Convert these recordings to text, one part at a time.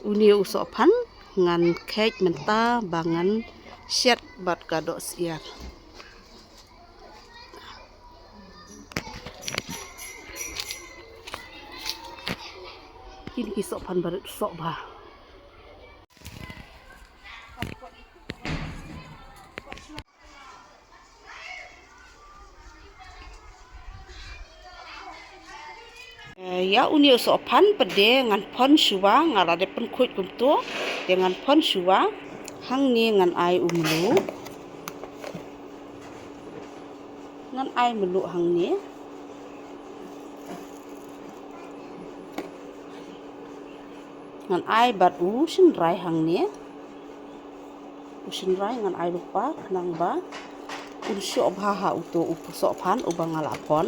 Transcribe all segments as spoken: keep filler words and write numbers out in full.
Une u sohphan ngan kheit mynta ba ngan shet bad ka doh syiar. Kine ki sohphan barit soh bha. Eh, ïa une u sohphan pat de ngan phon shuwa, nga la dep pynkhuid kumto. Te ngan phon shuwa. Hangne ngan ai u mluh. Ngan ai mluh hangne. Ngan ai bad u shynrai hangne. U shynrai ngan ai lypa khnang ba un shoh bha ha uto u sohphan uba nga la phon.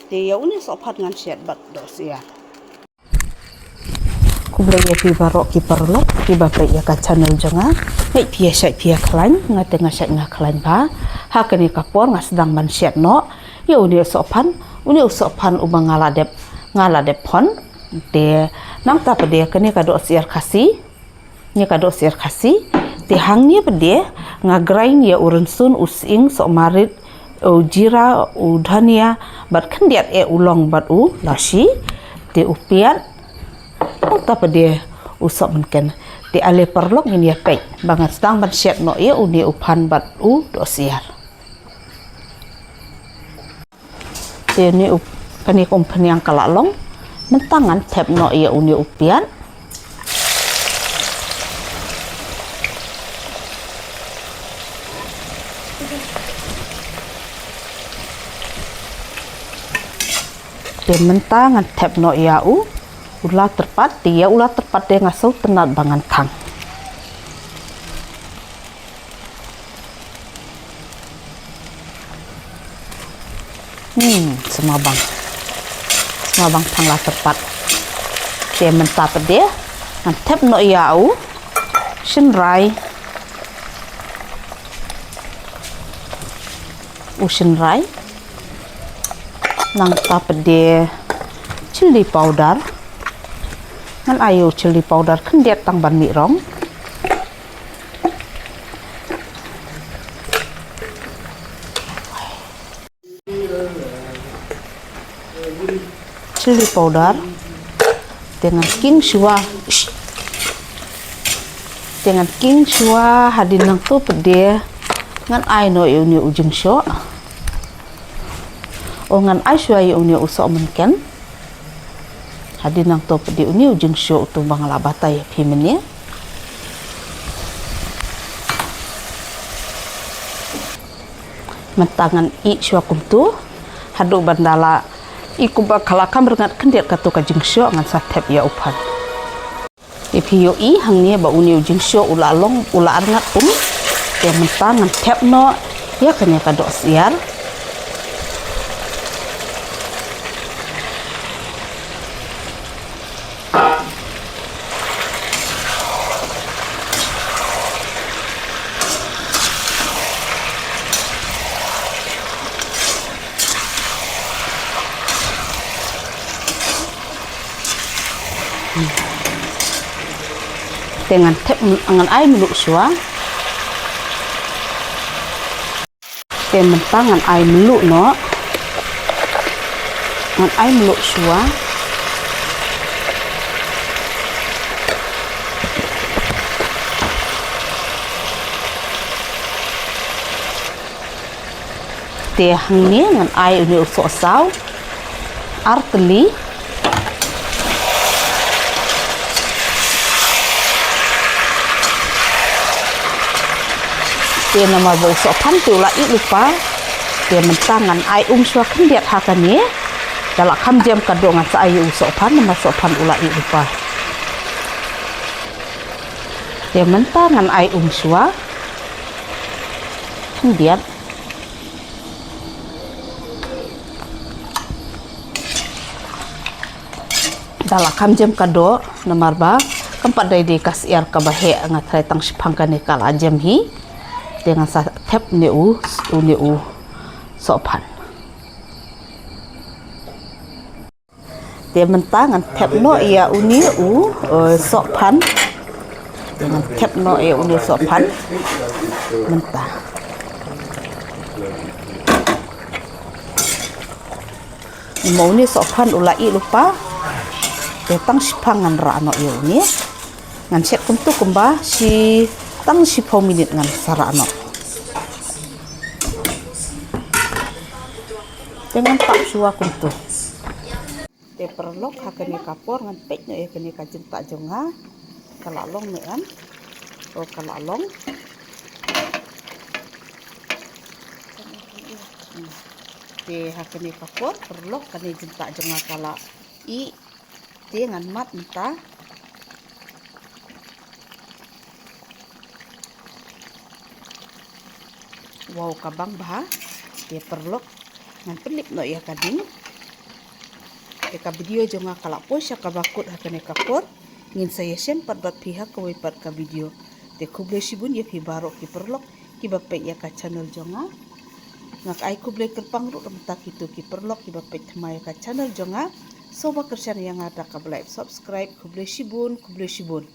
Te ïa une u sohphan ngan shet bad doh syiar. Khublei ïa phi baroh ki paralok kiba peit ïa ka channel jong nga. Ngeit phi ïa shait phi ïa khlaiñ, nga te nga shait nga khlaiñ bha. Ha kane ka por nga sdang ban shet noh ïa une u sohphan, une u sohphan uba nga la dep, nga la dep phon. Te nangta pat de kane ka doh syiar Khasi. Ïa ka doh syiar Khasi. Te hangne pat de nga grind ïa u rynsun, u sying, sohmarit, u jira, u dhania, bad khyndiat eh u long bad u lasi. Te u piat. Nangta pat de u sohmynken. Te ale paralok ngin ïa peit ba ngan sdang ban shet noh ïa une u phan bad u doh syiar. Te une u, kane ka umphniang ka la long. Mynta ngan thep noh ïa une u piat. Te mynta ngan thep noh ïa u, u la tyrpad, te ïa u la tyrpad te nga sngewtynnat ba ngan thang. Hmm, sngewbang. Sngewbang thang la tyrpad. Te mynta pat de ngan thep noh ïa u shynrai. U shynrai. Nangta pat de chilli powder. Ngan ai u chilli powder khyndiat tang ban mih rong. Chilli powder. Te ngan king shuwa. Shh. Te ngan king shuwa hadien nangto pat de ngan ai noh ïa une u jingshoh. O ngan ai shuwa ïa une u sohmynken. Hadien nangto pat de une u jingshoh uto ba nga la batai ïa phi mynne. Mynta ngan ïeh shuwa kumto haduh ban da la ïeh kumba ka la kham rngat khyndiat kato ka jingshoh ngan sa thep ïa u phan. Te phi ïohi hangne ba une u jingshoh u la long u la rngat um. Te mynta ngan thep noh ïa kane ka doh syiar. Te ngan thep, ngan ai mluh shuwa. Te mynta ngan ai mluh noh. Ngan ai mluh shuwa. Te hangne ngan ai une u sohsaw ar tylli. Te namar ba u sohphan te u la ih lypa. Te mynta ngan ai um shuwa khyndiat ha kane. Da la kham jem ka doh ngan sa ai u sohphan namar sohphan u la ih lypa. Te mynta ngan ai um shuwa khyndiat. Da la kham jem ka doh namar ba kam pat dei dei ka syiar kaba heh, nga tharai tang shiphang kane ka la jem hi. Te ngan sa thep ne u, u ne u sohphan. Te mynta ngan thep noh ïa une u, eh, sohphan. Te ngan thep noh ïa une u sohphan. Mynta. Namar une u sohphan u la ih lypa. Te tang shiphang ngan rah noh ïa une. Ngan shet kumto kumba shi tang shiphew minit ngan sa rah noh. Te ngan tap shuwa kumto. Te paralok ha kane ka por ngan peit noh ïa kane ka jingtah jong nga. Ka la long ne em. O ka la long. Te ha kane ka por paralok kane jingtah jong nga ka la ih. Te ngan mad mynta. Wow, ka bang bha. Te paralok ngan pynlip noh ïa ka ding. Te ka video jong nga ka la poi sha kaba kut ha kane ka por. Ngin sa ïashem pat bad phi ha kawei pat ka video. Te khublei shibun ïa phi baroh ki paralok kiba peit ïa ka channel jong nga. Nga ka ai khublei kyrpang ruh na bynta kito ki paralok kiba peit thymmai ïa ka channel jong nga. Sngewbha kyrshan ïa nga da kaba like, subscribe. Khublei shibun, khublei shibun.